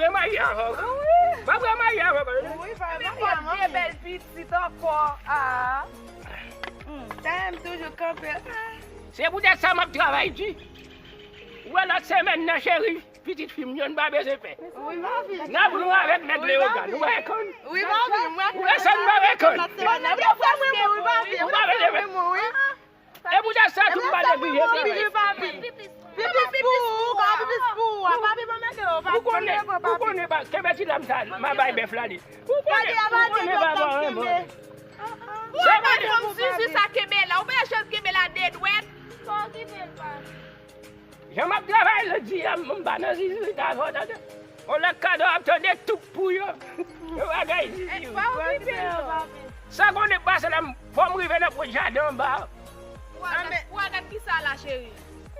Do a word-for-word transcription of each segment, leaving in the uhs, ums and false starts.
Remèye avè w. Wi. M ap remèye avè w. Wi, pa remèye avè w. Epi de bèl pitit ankò. Ah. Hmm. Sa m toujou kanpe. Ah. Se poutèt sa m ap travay di. Ou wè lòt semèn nan, cheri, pitit fi m yo, n pa bezwen pè. Wi, papi. N ap ran avèk nèg Leyogàn. Ou pa rekonn? Wi, papi. Ou wè sa n pa rekonn? Ou pa bezwen pè. E poutèt sa tou m pa neglije travay. Piplis pou ou, piplis pou ou, piplis pou ou. Papi, pa mete yo, papi, pa mete yo, papi. Ou konnen, ou konnen, kenbe ti lam sa, m a bay bèf la li. Ou konnen, ou konnen, papa renmen. Ou pa konn Zuzu sa kenbe la, ou pa jwenn kenbe la de dwèt. Fò okipe l, pa. Jan m ap travay jodi a, m pa nan zizirit avè w, tande. On lòt kado ap tande toup pou yo. Yo bagay zizi. Eh, pa okipe yo. Sa konnen k pase la, fò m rive nan pwòt jaden anba. Ou a gad, ou a gad ki sa la, cheri?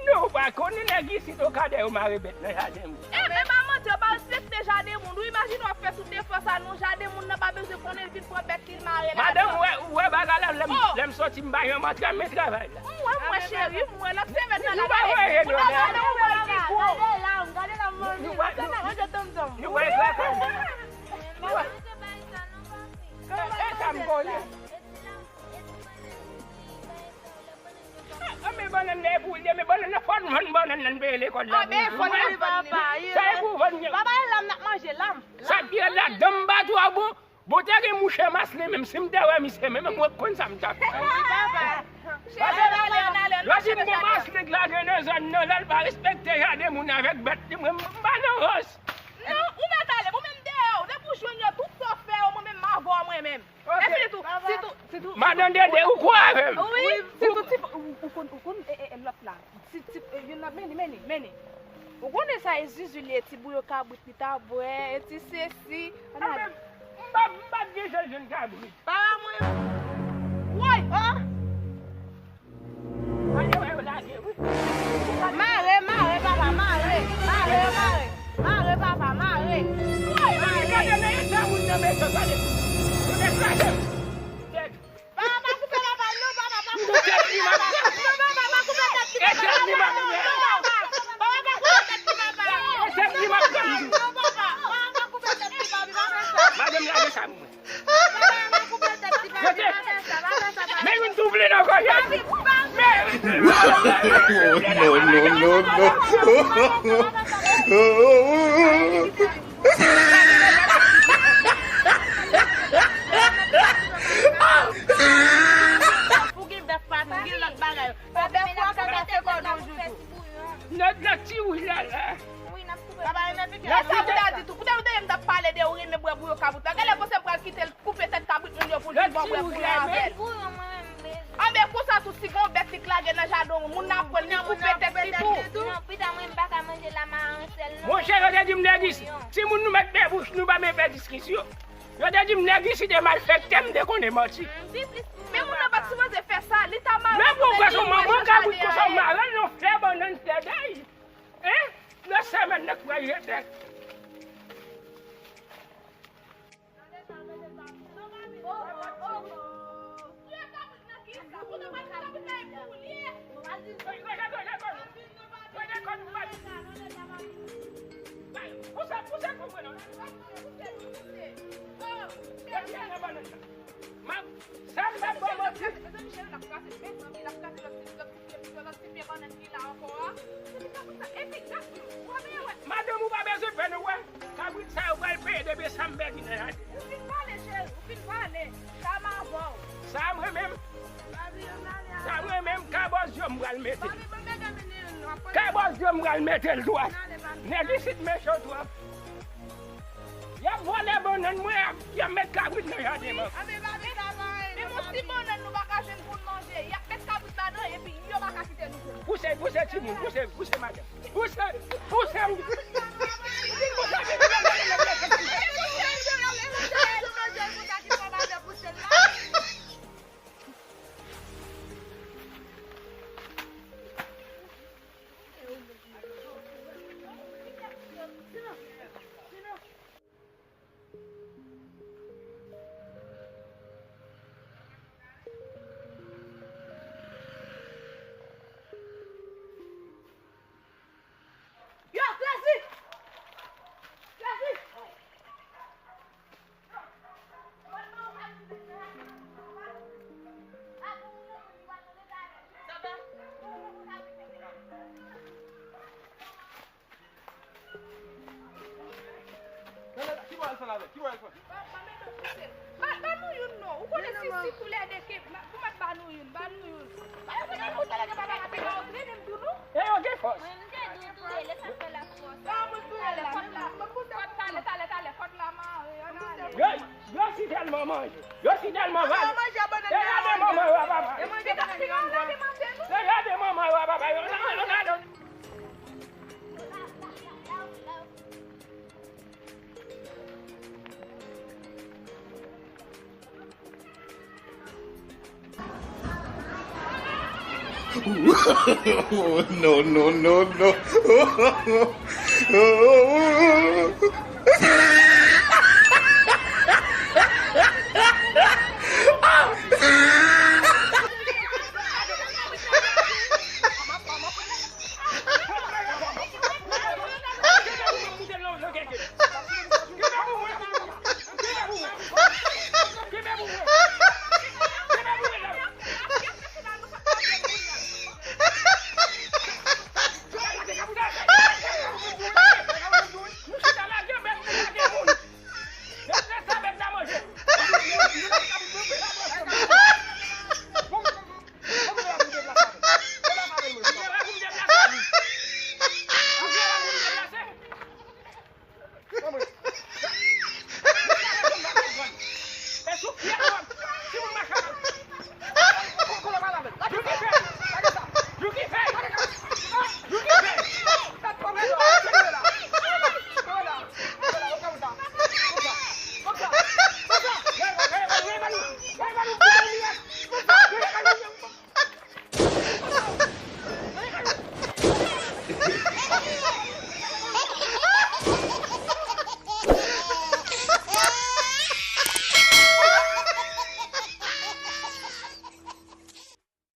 Non, ou pa konnen nèg isit okadè yo mare bèt nan jaden moun. Eh, men pa manti, yo pa respekte jaden moun. Ou imajine w ap fè tout defans sa, non, jaden moun nan pa bezwen konnen, l vin pran bèt li, l mare la. Madanm, ou wè, ou wè bagay la, lè m, lè m soti, m pa janm antre, men travay la. M wè, m wè, cheri, m wè lòt semèn nan. Nou pa wè, nou pa wè, nou pa wè. Gade la, gade la, manmi. Nou pa wè, nou pa wè. E, e, sa m konnen. A, men bannann nan e pou l ye, men bannann nan fò n vann bannann nan peye lekòl la. A, men fò n vann, papa. Sa e pou vann. Papa, e lam n ap manje, lam. Sa pye ladan m pa twò bon. Bon, te gen mouche Maslin menm, si m te wè misye menm, mwen konn sa m t ap fè. Wi, papa. Pase lè di m bon Maslin k lage nan zòn nan, lè l pa respekte jaden moun avèk bèt li, mwen, m pa nan rans. Non, ou mèt ale, mwen menm dèyè w, depi w jwenn yo, tout sa w fè yo, mwen menm m avè w mwen menm. Ok. E sitou, sitou, sitou. Madan Dede, ou kwè avè m? Wi, sitou ti, ou, ou konn, ou konn, e, e, e, lòt la. Ti, ti, e, youn nan, men li, men li, men li. Ou konnen sa e Zuzu li ye, ti bouyon kabrit li ta bwè, e ti sesi. Ann ale. M pa, m pa t gen chans jwenn kabrit. Papa mwen. Woy! Oh! Mare, mare, mare, papa, mare. Mare, mare. Mare, papa, mare. Mare. Papa, pa koupe papa, non, papa, pa koupe papa. Non, papa, pa koupe tèt li, papa. Non, papa, papa, pa koupe tèt li, papa. Non, papa, pa koupe tèt li, papa. Non, papa, papa, pa koupe tèt li, papi, pa fè sa. Madanm, lage sa pou mwen. Men youn tou vle nan kò jèn. Non, non, non, non. Ou gen bèf pa tou, gen lòt bagay. Fò bèf ou a ka pase kò nan jou tou. Nèg la ti wouj la la. Wi, n ap koupe. Papa, e nan pike. Lè sa ou ta di tou. Poutèt ou te ye m t ap pale de ou renmen bwè bouyon kabrit la. Gade lè panse pral kite l koupe tèt kabrit moun yo pou l vin bwè bouyon avè l. Anben konsa tou, si gon bèt li k lage nan jaden w, moun nan pran li koupe tèt li tou. Non, pita mwen m pa ka manje la maran sèl non. Monchè, yo te di m nèg isit, timoun nou mèt de bouch nou pa men fè diskisyon. Yo te di m nèg isit e malfektè, m te konnen manti. Men moun nan pa t sipoze fè sa, li ta mare. Men pou fè son manman kabrit konsa w mare l nan flè bannann flè day. Hein? Nan semèn nan k pral jete. Sa m pa t ba w manti. Madanm, ou pa bezwen pè non, wè. Kabrit sa yo pral peye depi sa m pèdi nan jaden. Ou fin pale, cheri, ou fin pale. Sa m avè w. Sa mwen menm. Sa mwen menm, kabòz yo m pral mete. Kabòz yo m pral mete l dwat. Nèg isit mechan twòp. Y ap vòlè bannann mwen, y ap, y ap met kabrit nan jaden mwen. Menm yon ti bannann nou pa ka jwenn pou n manje. Y ap met kabrit ladan epi yo pa ka kite nou jwenn. Pouse, pouse timoun, pouse, pouse madanm. Pouse, pouse. Yo, Klezi! Ki bò al fè l avè? Ki bò al fè? Ba, ba nou youn non. Ou konnen si, si toulède ke, ba, pou mwen ba nou youn, ba nou youn. Ba yo te gen pou toulède pa ta ka te ka antre menm tou nou. E yo gen fòs. Mwen, m te di w toulède, sa fè la fòs. Sa mwen toulède la, men mwen pou talè, talè, talè, fòt la mare, ann ale. Yo, yo si tèlman manje. Yo si tèlman vale. Yo gade manman yo a papa. Yo gade manman yo a papa. Yo nan, yo nan. No, no, no, no.